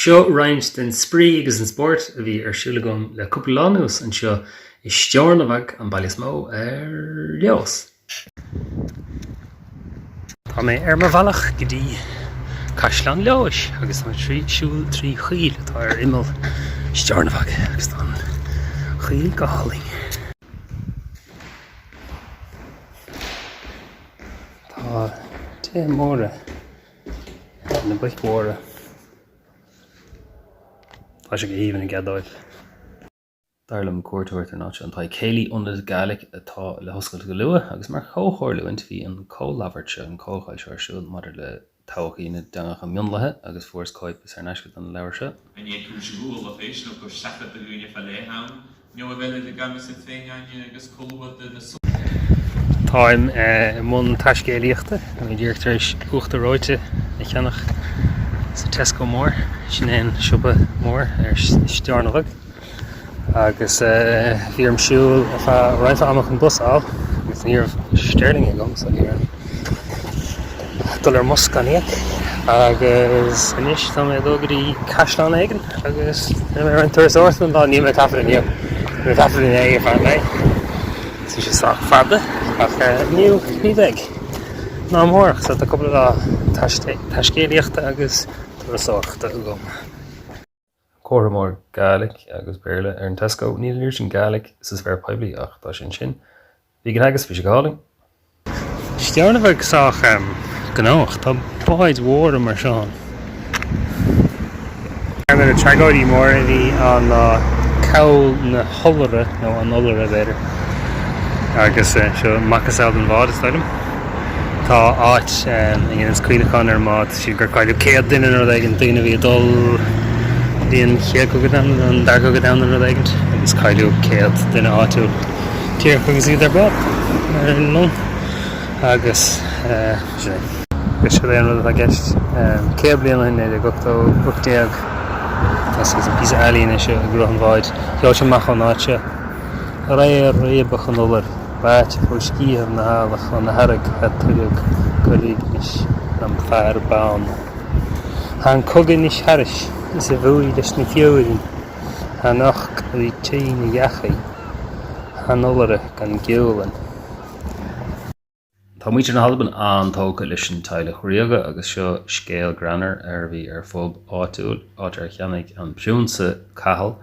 Seo roinnt den spraoi agus an spórt a bhí ar siúl agam le cúpla lá anuas anseo i Steòrnabhagh, an baile is mó ar Leodhas. Tá mé ar mo bhealach go dtí Caisleán Leodhais agus tá mé ag siúl trí choill atá ar imeall Steòrnabhagh agus tá an choill go hálainn. Tá tithe móra ar na boic mhóra. Tá sé go haoibhinn i gcead dóibh. D'éirigh liom cuairt a thabhairt ar an áit seo, an Tigh Céilí, ionad Gàidhlig atá le hoscailt go luath, agus mar chomhtharlúint bhí an comhlabhairt seo, an comhdháil seo ar siúl maidir le todhchaí na dteangacha mionlaithe agus fuaireas cóip saor in aisce den leabhar seo. An é cúis ghualach é nó gur seachadadh dhaoine fá leith ann, nó a bheith le gaimis a féin aine agus comhluadar na. Táim i mbun taiscéalaíochta, tá mé díreach tar éis uachtar reoite a cheannach sa Tesco mór, sin é an siopa mór ar Steòrnabhagh, agus bhí orm siúl ar feadh roinnt ama chun bus a fháil agus ní raibh sterling agam so bhí orm dul ar mbus gan íoc agus anois tá mé ag dul go dtí caisleán éigin agus déanfaidh mé roinnt turasóireachta don lá, níl mé ag taifead inniu, bhí mé ag taifead inné ar feadh an lae, bhí sé sách fada ach inniu ní bheidh, ná amárach, so tá cúpla lá taiscéalaíochta agus turasóireachta agam. Comhartha mór Gàidhlig agus Béarla ar an Tesco. Níl an oiread sin Gàidhlig sa sféar poiblí ach tá sé ansin. Bhí ag an theagasc, bhí sé go hálainn. Steòrnabhagh sách gnóthach. Tá báid mhóra mar seo ann. Ceann de na tragóidí móra a bhí ann ná Cabhal na hIollaire, nó an Iollaire b'fhéidir, agus seo macasamhail den bhád is dóigh liom. Tá áit a ndéananns cuimhneachán ar an mbád, sílim gur cailleadh 100 duine nó rud éigin, daoine a bhí ag dul go dtí an Chéad Chogadh Domhanda nó an Dara Cogadh Domhanda nó rud éigin, agus cailleadh 100 duine áitiúil díreach agus iad ar bád, ar an long, agus sin é. Agus seo é an rud atá i gceist, 100 bliain ó shin, 1980, 18, tá saghas píosa ealaíne é seo i gcruth an bháid, sheol sé amach ón áit seo, aréir réabadh an iolar. Báite fó sciathaibh na healach ó na hearraigh tha tuilleadh go righnis nam fear bán. Tha an cogadh anois thairis is a bhuí leis na feoirinn tha an each ri tinn a dheachaidh tha an iollaire gan geolann. Tá muintir na hAlban an-tógtha leis an teaghlach ríoga agus seo scéal greannmhar ar a bhí ar phub áitiúil, áit ar cheannaigh an Priúnsa Cathal,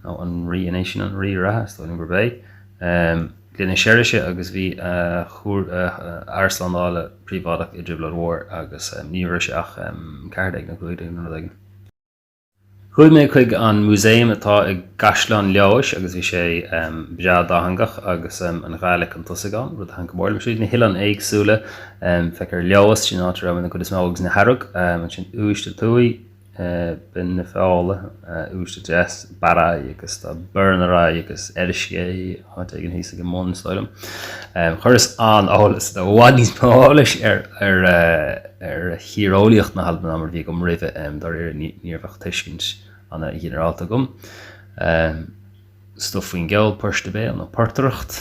nó an rí an é sin an rí reatha, is dóigh liom gurb é, Gloine seirise agus bhí a fhear slándála príobháideach i dtrioblóid mhór agus ní raibh sé ach 14 nó 15 nó rud éigin. Chuaigh mé chuig an músaem atá i gCaisleán Leodhais agus bhí sé breá dátheangach agus an Ghàidhlig chun tosaigh ann, rud a thaitin go mór liom. Seo iad na hoileáin éagsúla, feictear Leodhas, sin an áit a raibh mé den chuid is mó, agus na hEarraig, ansin Uibhist a' Tuaidh, Beinn na Feola, Uibhist a Deas, Barraigh agus tá Berneray agus Eriskay, áit éigin thíos ag an mbun, is dóigh liom. Chuireas an-eolas, nó i bhfad níos mó eolais ar ar thíreolaíocht na hAlban ná mar a bhí agam roimhe, dáiríre ní raibh ach tuiscint ana-ghinearálta agam. stuif faoin gceol, pòrst a bhéal nó portaireacht.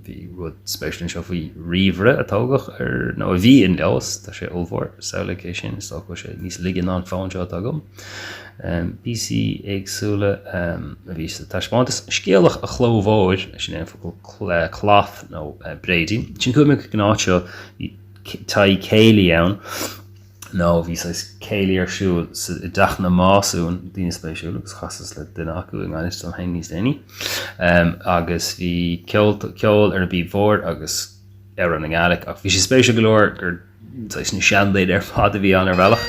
Bhí rud spéisiúil anseo faoi ríomhaire a tógadh ar, nó a bhí in Leodhas, tá sé ollmhór, samhlaigh é sin, is dócha go bhfuil sé níos laige ná an fón seo atá agam. Píosaí éagsúla a bhí sa taispeántas. Sgithealach a' Chló Mhóir, sin é an focal cloth nó bréidín. Ansin chuaigh mé chuig an áit seo, bhí tigh céilí ann. nó bhí saghas céilí ar siúl sa, i dteach na Másún, daoine spéisiúla, agus chasas le duine acu i ngan fhios dom féin níos déanaí. Agus bhí ceol, ceol ar an bpíb mhór agus amhráin i nGàidhlig, ach bhí sé spéisiúil go leor gur saghas na seandaoine ar fad a bhí ann ar bhealach.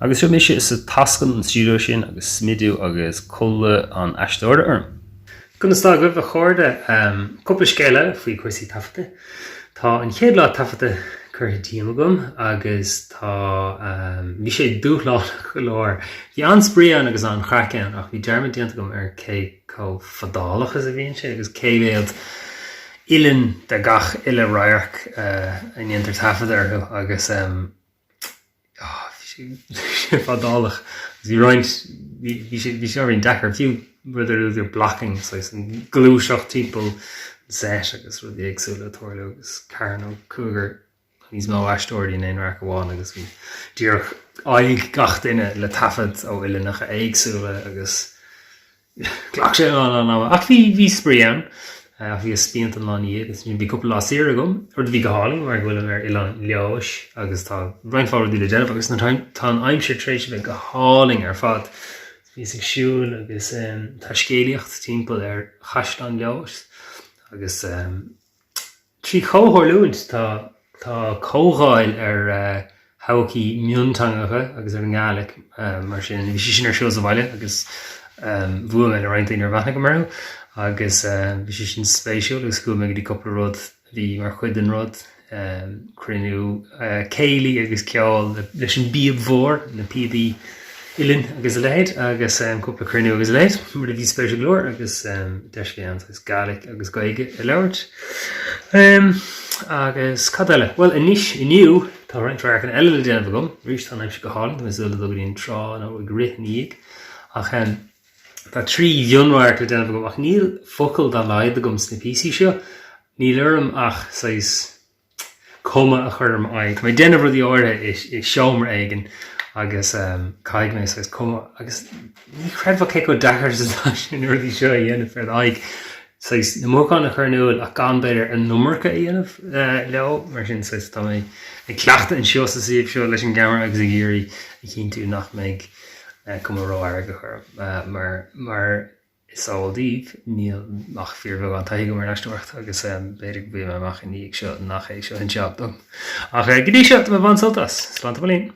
Agus seo mise sa taisclann an stiúideo sin agus smidiú agus culaith an aisteora orm. Conas tá agaibh, a chairde? Cúpla scéal eile faoi chúrsaí taifeadta. Tá an chéad lá taifeadta curtha díom agam agus tá, bhí sé dúshlánach go leor. Bhí an-spraoi ann agus an-chraic ann ach bhí dearmad déanta agam ar cé chomh fadálach is a bhíonn sé agus cé mhéad uillinn de gach uile radharc a ndéantar taifead orthu agus bhí sé fadálach agus bhí roinnt, bhí sé bhí sé ábhairín deacair, fiú rud ar údar blocking, saghas an gluaiseacht timpeall an set agus rudaí éagsúla ag tarlú agus ceathrar nó cúigear níos mó aisteoirí in aon radharc amháin agus bhí díreach aghaidh gach duine le taifead ó uillinneacha éagsúla agus ghlac sé a lán lán ama. Ach bhí bhí spraoi ann ach bhíos spíonta an lá ina dhiaidh agus ansin bhí cúpla lá saor agam, rud a bhí go hálainn mar go bhfuilim ar oileán Leodhais agus tá roinnt mhaith rudaí le déanamh agus tá an aimsir tar éis a bheith go hálainn ar fad. Bhíos ag siúl agus tá scéalaíocht timpeall ar Chaisleán Leodhais agus Trí chomhtharlúint, tá tá comhdháil ar thodhchaí mionteangacha agus ar an nGàidhlig, mar sin bhí sé sin ar siúl sa bhaile agus bhuail mé le roinnt daoine a raibh aithne agam orthu agus bhí sé sin spéisiúil agus chuaigh mé go dtí cúpla rud a bhí mar chuid den rud, cruinniú céilí agus ceol leis an bpíob mhór, na píobaí uilleann agus a leithéid agus cúpla cruinniú agus a leithéid, rud a bhí spéisiúil go leor agus deis a bhí ann saghas Gàidhlig agus Gaeilge a labhairt. Agus cad eile? Bhuel anois, inniu, tá roinnt radharcanna eile le déanamh agam. Arís tá an aimsir go hálainn, tá mé ag súil le dul go dtí an trá nó ag rith ina dhiaidh. Ach tá trí mhionradharc le déanamh agam ach níl focal dá laghad agam sna píosaí seo. Níl orm ach saghas cuma a chur ar m'aghaidh. Tá mé ag déanamh rudaí áirithe i seomra éigin agus caithfidh mé saghas cuma agus ní chreidfeá cé chomh deacair is atá sé na rudaí seo a dhéanamh ar d'aghaidh. Saghas na mothúcháin a chur in iúl ach gan b'fhéidir an iomarca a dhéanamh leo. Mar sin saghas tá mé ag cleachtadh anseo sa suíomh seo leis an gceamara agus ag iarraidh a chinntiú nach mbeidh cuma rófheargach orm mar mar is eol daoibh, níl ach fíorbheagán taithí agam ar an aisteoireacht agus b'fhéidir go bhfaighidh mé amach i ndiaidh seo nach é seo an jab dom. Ach go dtí seo, tá mé ag baint sult as. Slán tamaillín.